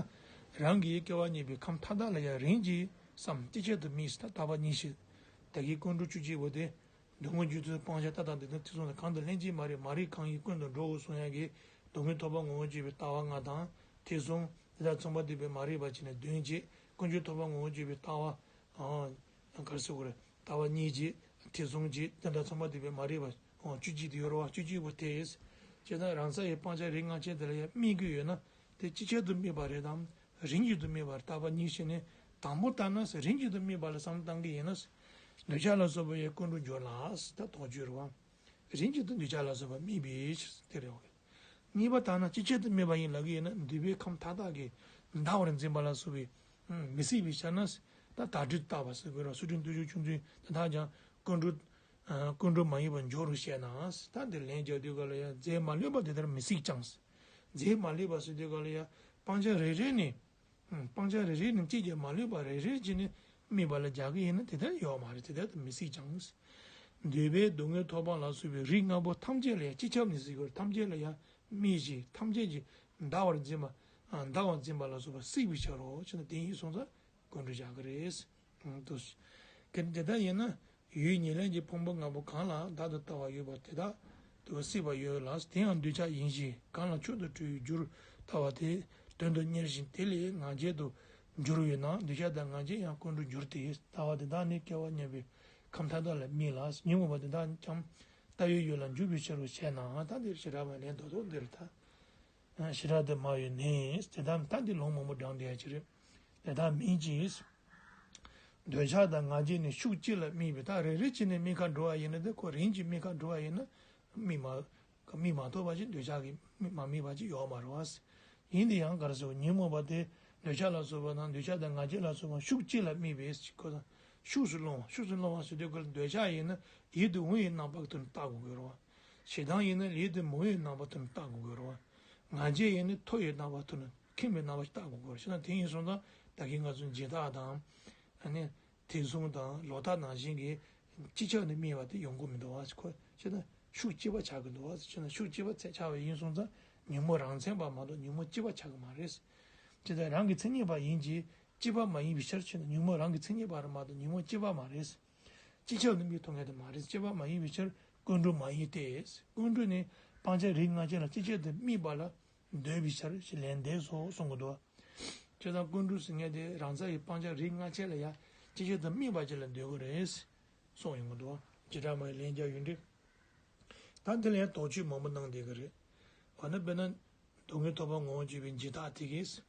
རང་གི་སྐྱེ་བ་གཉིས་པའི་ཁམས་མཐའ་དག་ལ་ཡང་རིམ་གྱིས་སམ་ཅིག་ཅར་དུ་སྨིན་ཟེར། ད་བརྟག་པ་གཉིས་ཤིག་ད་གིན་ཀུན་འགྲོ་བཅུ་གཅིག་པོ་དེ། སྡུག་བསྔལ་རྒྱུ་དང་སྤང་བྱ་ལྟ་སྟངས་འདི་དང་ཐེ་ཚོམ་དང་གང་དུ་ལྷན་ཅིག་མ་རིག་མ་རིག་གང་ཡིན་ཀུན་ཏུ་འགྲོ་འོ་གསུང་ཡག་གི་སྡུག་བསྔལ་ཐོབ་པ་ངོ་བོ་བརྗོད་པའི་ལྟ་བ་ལྔ་དང་ཐེ་ཚོམ་དེ་དག་མཚུངས་པ་སྡུད་པའི་མ་རིག་པ་བྱས་ནས་བདུན་བྱས། ཀུན་རྒྱུ་ཐོབ་པ་ངོ་བོ་བརྗོད་པའི་ལྟ་བ་ཨང་ག་རེ་ཟེར་དགོས་རེད། ལྟ་བ་གཉིས་བྱས། ཐེ་ཚོམ་བྱས། དེ་དག་མཚུངས་པ་སྡུད་པའི་མ་རིག་པ་ཨང་བཅུ་གཅིག་དེ་ཡོད་རེད་བ། བཅུ་གཅིག་པོ་དེས་བྱས་ཙང་རང་ས་ཡི་སྤང་བྱ་རིགས་ལྔ་ཆ་དེ་ལ་ཡང་སྨིན་གྱི་ཡོད་ན་དེ་ཅིག་ཅར་དུ་སྨིན་པ་རེད་དམ། རིམ་གྱིས་དུ་སྨིན་པར་བརྟག་པ་གཉིས་བྱས་ནས་དང་པོ་ལྟར་ན་རིམ་གྱིས་དུ་སྨིན་པ་ལ་བསམ་བློ་བཏང་གི་ཡིན་ན། འདོད་ཆགས་ལ་སོགས་པ་ཡང་ཀུན་འགྲོར་འགྱུར་ལ་ད་དོགས་གཅོད་རེད་བ། རིམ་གྱིས་དུ་འདོད་ཆགས་ལ་སོགས་པ་སྨིན་པའི་ཕྱིར་དེ་རེད་བ། གཉིས་པ་ལྟར་ན་ཅིག་ཅར་དུ་སྨིན་པ་ཡིན་ལབ་ཀྱི་ཡིན་ན་འདོད་པའི་ཁམས་མཐའ་དག་གི་འདའ་བར་འཛིན་པ་ལ་སོགས་པའི་མི་སྲིད་པའི་ཕྱིར་ན། ད་དག་སྒྲིབ་བརྟག་པ་ཟེར་དགོས་རེད་བ། སོ་སྒྲིབ་འདུ་བྱེད་ཆུང་ཆུང་དེ་དག་ཀྱང་ཀུན་འགྲོ་ཀུན་འགྲོ་མ་ཡིན་པར་འགྱུར་རོ་ཞེ་ན། ད་འདིར་ལན་རྒྱག་དུས་ག་ལ་ཡང་རྫས་མ་ལུས་པ་དེ་ལྟར་མི་སྲིད་ཀྱང་། རྫས་མ་ལུས་པ་ཟེར་དུས་ག་ལ་ཡང་སྤང་བྱ་རེ་རེ་ནས། སྤང་བྱ་རེ་རེ་ནས་གཅིག་ཀྱང་མ་ལུས་པ་རེ་རེ་བྱས་ནས་སྨིན་པ་ལ་རྒྱག་གི་ཡིན་ན་དེ་ལྟར་ཡོད་མ་རེད། དེ་ལྟར་དུ་མི་སྲིད་ཀྱང་། འདོད་པའི་སྡུག་བསྔལ་ཐོབ་པ་ལ་སོགས་པའི་རིགས་ལྔ་པོ་ཐམས་ཅད་ལ་ཡང་སྤྱི་ཁྱབ་ནས་ཟེར་དགོས་རེད། ཐམས་ཅད་ལ་ཡང་སྨིན་ཞིང་ཐམས་ཅད་ཀྱིས་འདའ་བར་འཛིན་པ། འདའ་བར་འཛིན་པ་ལ་སོགས་པ་སྲིད་པའི་ཕྱིར་རོ་ཞེ་ན། དེ་ཡིན་སོང་ཙང་། ཀུན་འགྲོ་བཞག་གི་རེད། ཨང་དུ། གལ་ཏེ་དེ་ལྟར་ཡིན་ན། ཡུལ་ཉེར་ལེན་གྱི་ཕུང་པོ་ལྔ་པོ་གང་ལའང་བདག་ཏུ་ལྟ་བ་ཡོད་པ་དེ་དག་ཏུ་སྲིད་པ་ཡོད་ལ། དེ་ཡང་འདོད་ཆགས་ཡིན་ཞིང་གང་ལ་མཆོག་ཏུ་སྤྲོ་བའི་རྒྱུར་ལྟ་བ་དེ་དོན་དུ་གཉེར་ཞིང་དེ་ལས་ང་རྒྱལ་དུ་འགྱུར་ཡོད་ན་འདོད་ཆགས་དང་ང་རྒྱལ་ཡང་ཀུན་འགྲོར་འགྱུར་ཏེ་ལྟ་བ་དེ་དག་ནི་སྐྱེ་བ་ཉམས་པའི་ཁམས་མཐའ་དག་ལ་སྨིན་ལ། ཉོན་མོངས་པ་དེ་དག་ཀྱང་ལྟ་བའི་ཡུལ་ལ་འཇུག་པའི་ཕྱིར་རོ་ཞེ་ན། ད་འདིར་ཞེ་དྲག་པའི་ལན་དོ་དོ་འདིར་ད། ཞེ་དྲག་ཏུ་སྨྲ་བའི་ནི། དེ་ལྟར་ད་འདི་ལུང་མང་པོ་བགྲངས་བསྡད་ཡ་ཅིག་རེད། དེ་ལྟར་མིན་གྱི། འདོད་ཆགས་དང་ང་རྒྱལ་ནི་ཤུགས་གཅིག་ལ་སྨིན་པས། ད་རེ་རེ་བྱས་ནས་སྨིན་ཁ་འགྲོ་བ་ཡིན་ན་དེ་ཁོ་རིམ་གྱིས་སྨིན་ཁ་འགྲོ་བ་ཡིན་ན་སྨིན་མ་སྨིན་མ་ཐུབ་པ་ཅིག་འདོད་ཆགས་ཀྱིས་སྨིན་མ་སྨིན་པ་ཅིག་ཡོད་མ་རེད་བ། ཡིན་དེ་ཡང་ག་རེ་ཟེར་ཉོན་མོངས་པ་དེ་འདོད་ཆགས་ལ་སོགས་པ་དང་འདོད་ཆགས་དང་ང་རྒྱལ་ལ་སོགས་པ་ཤུགས་གཅིག་ལ་སྨིན་པས་ཁོ་དང་ཤུགས་སུ་སློང་བ། ཤུགས་སུ་སློང་བ་ཟེར་དུས་ཁོ་འདོད་ཆགས་ཡིན་ན་ཡིད་དུ་འོང་བའི་རྣམ་པ་ཀུན་ཏུ་བལྟ་དགོས་ཀྱི་རེད་བ། ཞེ་སྡང་ཡིན་ན་ལས་དེ་མི་འོས་རྣམ་པ་དོན་བལྟ་དགོས་ཀྱི་རེད་བ། ང་རྒྱལ་ཡིན་ན་མཐོ་བའི་རྣམ་པ་དོན་ཁེངས་པའི་རྣམ་པ་བལྟ་དགོས་ཀྱི་རེད། ཞེ་ན་དེ་ཡིན་སོང་ཙང་ད་གིན་ང་ཚོ་འཇིགས་སྐྲག་དང་། ཨ་ནི། དེ་གསུམ་དང་ལོག་ལྟ་ནང་བཞིན་གྱི་སྤྱི་ཁྱབ་ནས་སྨིན་པ་དེ་ཡོང་གི་མི་འདུག་བ། ཁོ་ཞེ་ན་ཤུགས་གཅིག་པ་ཆགས་ཀྱི་འདུག་བ། ཞེ་ན་ཤུགས་གཅིག་པ་ཆགས་པ་ཡིན་སོང་ཙང་ཉོན་མོངས་རང་མཚན་པ་མ་གཏོགས་ཉོན་མོངས་གཅིག་པ་ཆགས་ཀྱི་མ་རེད། ཅི་ལྟར་རང་གི་མཚན་ཉིད་པ་ཡིན་གྱི་གཅིག་པ་མ་ཡིན་པའི་ཕྱིར་ཞེ་ན་ཉོན་མོངས་རང་གི་མཚན་ཉིད་པ་རེད་མ་གཏོགས་ཉོན་མོངས་གཅིག་པ་མ་རེད། སྤྱི་ཁྱབ་ནས་སྨིན་ཐུབ་མཁན་དེ་མ་རེད། གཅིག་པ་མ་ཡིན་པའི་ཕྱིར་ཀུན་འགྲོ་མ་ཡིན་ཏེ། ཀུན་འགྲོ་ནི་སྤང་བྱ་རིགས་ལྔ་ཆ་ལ་སྤྱི་ཁྱབ་ཏུ་སྨིན་པ་ལ་འདོད་པའི་ཕྱིར་ཞེས་ལན་འདེབས་སོ་གསུང་གི་འདུག་བྱས་ཙང་ཀུན་འགྲོ་ཟེར་མཁན་དེ་རང་ས་ཡི་སྤང་བྱ་རིགས་ལྔ་ཆ་ལ་ཡང་སྤྱི་ཁྱབ་ཏུ་སྨིན་པ་ཅིག་ལ་འདོད་ཀྱི་རེད་གསུངས་ཡོང་གི་འདུག་བྱེ་བྲག་སྨྲ་བའི་ལན་རྒྱག་ཡོད་འདི། ད་འདི་ལ་ཡང་དོགས་གཅོད་མང་པོ་གནང་བསྡད་ཀྱི་རེད། འོ་ན་དཔེར་ན། སྡུག་བསྔལ་ཐོབ་པ་ངོ་བོ་བརྗོད་པའི་འཇིགས་སྐྲག་དེ་གིས།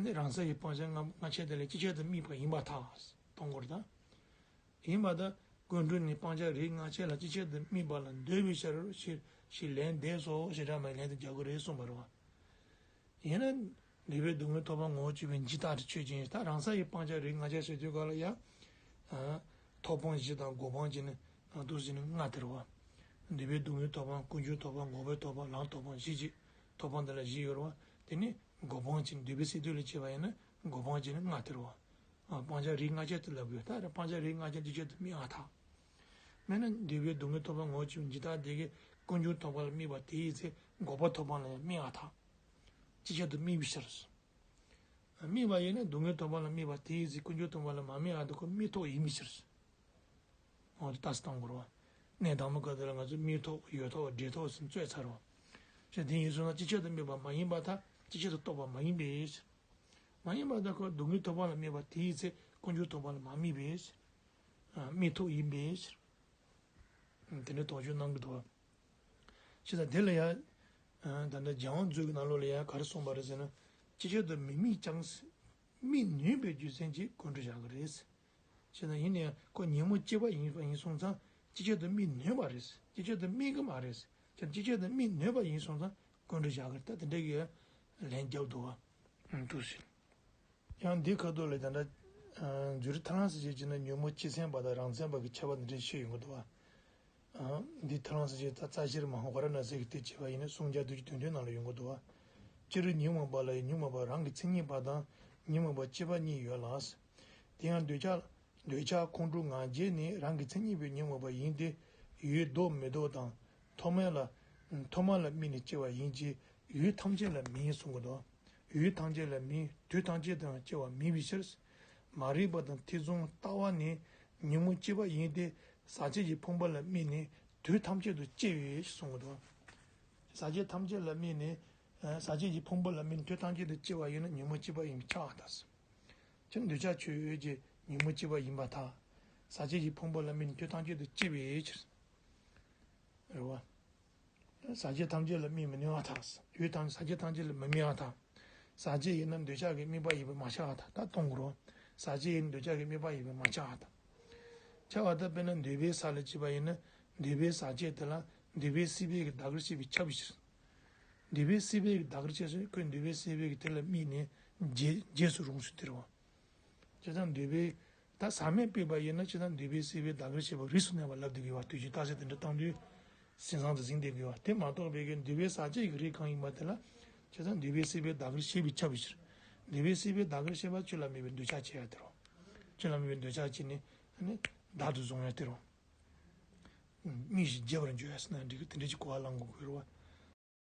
ནི་རང་ས་ཡི་སྤང་བྱ་ལྔ་ལྔ་ཆ་དེ་ལ་སྤྱི་ཁྱབ་ཏུ་སྨིན་པ་ཡིན་པར་ཐལ། གཏོང་སྐོར་དང་། ཡིན་པ་དང་ཀུན་འགྲོ་ནི་སྤང་བྱ་རིགས་ལྔ་ཆ་ལ་སྤྱི་ཁྱབ་ཏུ་སྨིན་པ་ལ་འདོད་པའི་ཕྱིར་ཞེས་ཞེས་ལན་འདེབས་སོ་ཞེས་བྱ་བའི་ལན་དུ་རྒྱག་གི་རེད་གསུངས་པ་རེད་བ། ཡིན་ན། འདོད་པའི་སྡུག་བསྔལ་ཐོབ་པ་ངོ་བོ་བརྗོད་པའི་འཇིགས་སྐྲག་དེ་ཆོས་ཅན། ད་རང་ས་ཡི་སྤང་བྱ་རིགས་ལྔ་ཆ་ཟེར་དུས་ག་ལ་ཡང་། ཐོབ་སྤང་བཞི་དང་འགོག་སྤང་བཞི་ནི་ང་དུ་ཟིན་ནི་ལྔ་དེ་རེད་བ། འདོད་པའི་སྡུག་བསྔལ་ཐོབ་སྤང་ཀུན་འབྱུང་ཐོབ་སྤང་འགོག་པའི་ཐོབ་སྤང་ལམ་ཐོབ་སྤང་བཞི་ཅིག་ཐོབ་སྤང་འདི་ལ་བཞི་ཡོད་རེད་བ། དེ་ནི་འགོག་སྤང་བཞི་འདོད་པའི་སེལ་འདོད་ལ་བྱེད་པ་ཡིན་ན་འགོག་སྤང་བཞི་ནི་ལྔ་དེ་རེད་བ། སྤང་བྱ་རིགས་ལྔ་ཆ་དེ་ལབ་དགོས། ད་རེ་སྤང་བྱ་རིགས་ལྔ་ཆ་འདི་ཆ་དུ་སྨིན་ཨ་ཐག་མེད་ན་འདོད་པའི་སྡུག་བསྔལ་ཐོབ་པ་ངོ་བོ་ཆུང་འཇིགས་སྐྲག་དེ་གི་ཀུན་འབྱུང་ཐོབ་པ་ལ་སྨིན་པ་དེ་ཡི་ཚེ་འགོག་པ་ཐོབ་པ་ལ་ཡང་སྨིན་ཨ་ཐག་ཅི་ཆ་དུ་སྨིན་པའི་ཕྱིར། སྨིན་པ་ཡིན་ན་སྡུག་བསྔལ་ཐོབ་པ་ལ་སྨིན་པ་དེ་ཡི་ཚེ་ཀུན་འབྱུང་ཐོབ་པ་ལ་མ་སྨིན་ཨ་ཐག་ཁོ་སྨིན་ཐོག་ཡིན་པའི་ཕྱིར། འོ་དེ་ལྟ་སྟངས་དགོས་རེད་བ། གནས་དང་པོ་ག་དེ་ལ་ང་ཚོས་སྨིན་ཐོག་ཡོད་ཐོག་འབྲས་ཐོག་ཟེར་རྩོད་ཚར་བ། ཞེས་དེ་ཡིན་སོང་ན་ཅི་ཆ་དུ་སྨིན་པ་མ་ཡིན་པར་ཐལ། ཅི་ཆ་དུ་རྟོགས་པ་མ་ཡིན་པས། མ་ཡིན་པར་ཐལ་ཁོ་སྡུག་བསྔལ་ཐོབ་པ་ལ་སྨིན་པ་དེའི་ཚེ་ཀུན་འབྱུང་ཐོབ་པ་ལ་མ་སྨིན་པས། སྨིན་ཐོག་ཡིན་པས། དེ་འདྲའི་དོགས་གཅོད་གནང་གི་འདུག་བ། ཞེས་དང་དེ་ལ་ཡང་། ད་ལྟ་རྒྱལ་དབང་མཛོད་ཀྱི་ནང་ལོགས་ལ་ཡང་ག་རེ་གསུངས་པ་རེད་ཟེར་ན། ཅི་ཆ་དུ་མི་སྨིན་ཀྱང་། སྨིན་ནུས་པའི་རྒྱུ་མཚན་གྱིས་ཀུན་འགྲོ་བཞག་གི་རེད། ཞེ་ན་ཡིན་ནའང་ཁོ་ཉོན་མོངས་སྐྱེས་པ་ཡིན་པ་ཡིན་སོང་ཙང་ཅི་ཆ་དུ་སྨིན་ནུས་པ་རེད། ཅི་ཆ་དུ་སྨིན་གི་མ་རེད། ཅི་ཆ་དུ་སྨིན་ནུས་པ་ཡིན་སོང་ཙང་ཀུན་འགྲོ་བཞག་གི་རེད། ད་དེ་འདྲ་གི་ལན་རྒྱབ་འདུག་བ། འདུག་ཟེར། ཡང་འདི་ཁ་ཐུག་ལ་ད་ལྟ་མཛོད་རིགས་ཐར་ལམ་ཟེར་བྱས་ཀྱི་ན་ཉོན་མོངས་སྤྱི་མཚན་པ་དང་རང་མཚན་པ་གི་ཁྱད་པར་འདི་འདྲ་ཤེས་ཡོང་གི་འདུག་བ། འདི་ཐར་ལམ་ཟེར་བྱས་ད་རྩ་ཤེར་མ་ཧོ་ཀ་ར་ན་ཟེར་གི་དེ་བྱས་པ་ཡིན་ན་གསུང་རྒྱ་བསྡུས་ཀྱི་དོན་ལྡན་ནང་ལ་ཡོང་གི་འདུག་བ། སྤྱིར་ཉོན་མོངས་པ་ལ་ཡང་ཉོན་མོངས་པ་རང་གི་མཚན་ཉིད་པ་དང་ཉོན་མོངས་པ་སྐྱེས་པ་གཉིས་ཡོད་ལ། དེ་ཡང་འདོད་ཆགས་འདོད་ཆགས་ཁོང་ཁྲོ་ང་རྒྱལ་ནི་རང་གི་མཚན་ཉིད་པའི་ཉོན་མོངས་པ་ཡིན་ཏེ། ཡུལ་ལྡོག་མི་ལྡོག་དང་ཐོག་མ་ལ་ཐོག་མ་ལ་དམིགས་ནས་སྐྱེ་བ་ཡིན་གྱི། ཡུལ་ཐམས་ཅད་ལ་མིན་གསུང་གི་འདུག་ཡུལ་ཐམས་ཅད་ལ་མིན། དུས་ཐམས་ཅད་དུ་སྐྱེ་བ་མིན་པའི་ཕྱིར། མ་རིག་པ་དང་ཐེ་ཚོམ་ལྟ་བ་ནི་ཉོན་མོངས་སྐྱེས་པ་ཡིན་ཏེ། ཟག་བཅས་ཀྱི་ཕུང་པོ་ལ་དམིགས་ནས་དུས་ཐམས་ཅད་དུ་སྐྱེ་བས་གསུང་གི་འདུག་ཟག་བཅས་ཐམས་ཅད་ལ་དམིགས་ནས་ཟག་བཅས་ཀྱི་ཕུང་པོ་ལ་དམིགས་ནས་དུས་ཐམས་ཅད་དུ་སྐྱེ་བ་ཡིན་ན་ཉོན་མོངས་སྐྱེས་པ་ཡིན་པས་ཁྱབ་པར་ཐལ། ཅི་འདོད་ཆགས་ཆོས་ཀྱི་ཉོན་མོངས་སྐྱེས་པ་ཡིན་པར་ཐལ། ཟག་བཅས་ཀྱི་ཕུང་པོ་ལ་དམིགས་ནས་དུས་ཐམས་ཅད་དུ་སྐྱེ་བའི་ཕྱིར། རེད་བ། ཟག་བཅས་ཐམས་ཅད་ལ་དམིགས་མི་ནུས་པར་ཐལ། ཡུལ་ཐམས་ཟག་བཅས་ཐམས་ཅད་ལ་མི་དམིགས་པར་ཐལ། ཟག་བཅས་ཡིན་ན་འདོད་ཆགས་ཀྱི་དམིགས་པ་ཡིན་པས་མ་ཁྱབ་པར་ཐལ། ད་གཏོང་དགོས་རེད་བ། ཟག་བཅས་ཡིན་ན་འདོད་ཆགས་ཀྱི་དམིགས་པ་ཡིན་པས་མ་ཁྱབ་པར་ཐལ། ཁྱབ་པར་ཐལ། དཔེར་ན་འདོད་པའི་ས་ལ་སྐྱེས་པ་ཡིན་ན་འདོད་པའི་ཟག་བཅས་དེ་ལ་འདོད་པའི་སྲིད་པའི་གི་བདག་གིར་བྱས་པས་ཁྱབ་པའི་ཕྱིར། འདོད་པའི་སྲིད་པའི་གི་བདག་གིར་བྱས་ཚེ་ཁོས་འདོད་པའི་སྲིད་པའི་གི་དེ་ལ་དམིགས་ནས་རྗེས་རྗེས་སུ་རུང་ཞིང་དེ་རེད་བ། བྱས་ཙང་འདོད་པའི་ད་ཟག་མེད་སྤངས་པ་ཡིན་ན་བྱས་ཙང་འདོད་པའི་སྲིད་པའི་བདག་གིར་བྱས་པ་རིས་སུ་གནས་པ་ལབ་བསྡད་ཀྱི་ཡོད་བ། དུས་རྒྱུན་རྟགས་གསལ་དེ་འདྲ་བཏང་དུས་སེམས་བཟང་དུ་ཟིན་བསྡད་ཀྱི་ཡོད་བ། དེ་མ་གཏོགས་པའི་གི་འདོད་པའི་ཟག་བཅས་ཀྱི་རིགས་གང་ཡིན་པ་དེ་ལ་བྱས་ཙང་འདོད་པའི་སྲིད་པའི་བདག་གིར་བྱས་པས་ཁྱབ་པའི་ཕྱིར། འདོད་པའི་སྲིད་པའི་བདག་གིར་བྱས་པ་ཆོས་ལ་དམིགས་པའི་འདོད་ཆགས་བྱེད་ཡ་དེ་རོ། ཆོས་ལ་དམིགས་པའི་འདོད་ཆགས་བྱས་ནས་ནི་བདག་ཏུ་བཟུང་ཡ་དེ་རོ། མིག་བཞིན་རྒྱས་པར་འགྱུར་ཡ་ཟེར་ན་འགྲིག་གི། དེ་འདྲ་ཅིག་གོ་བ་བླང་དགོས་ཀྱི་རེད་བ།